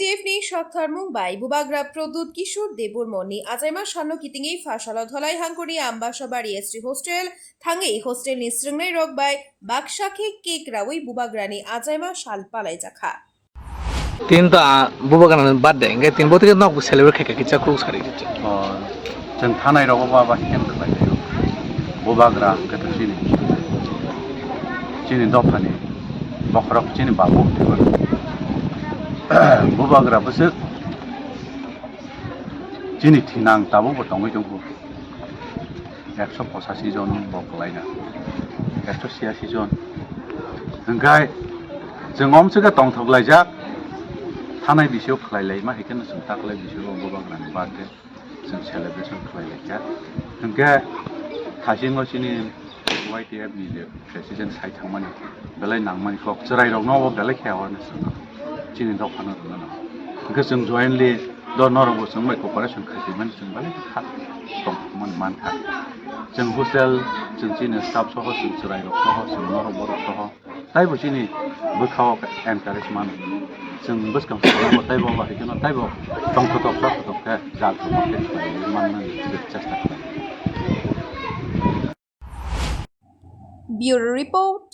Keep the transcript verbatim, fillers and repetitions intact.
F ni saktharmung bai Bubagra Pradyut Kishore Debbarma ni achaima salno kitingwi Phasalo Dholai Hangkoni Ambasabari S T hostel thangwi hostel ni srwngnairok bai baksa khe cake rawi Bubagra ni achaima sal palaijakha. Tin to, ah, Bubagra ni birthday, hingke tin bo tike nok celebrate khaika kisa kuk sari. O, chwng thanai rogo ba ba khe khe lai. Bubagra hingke to chini, chini dophani bokhorok chini babu. Bubagra bwswk chini thinang tabukbo tongwi tongo. Ekso pochasi jon bo kwlaina, ekso chiyasi jon. Hingke chwng omswkhe tongthok laijak, thanai bisio khlai laima, hingke no chwng taklai bisio Bubagrani birthday chwng celebration khlai laikha. Hingke thasingo chini Y T F ni je president sai thangmani, belai nangmani kok chwrairokno bo belai khe awareness rwna, chini dophano rwna nango. Hingke chwng jointly do norokbo chwng bai cooperation khaimani chwng belai kha tongmani mankha. Chwng hostel, chwng chini staff soho, chwng chwrairok soho, chwng norok borok soho, taibo chini bwkhao encourage mano. Chwng bwskang soho taibo ba hikeno taibo tongthotok chothotok khe jal tongma khe khlai manmani chesta khlai. Bureau Report,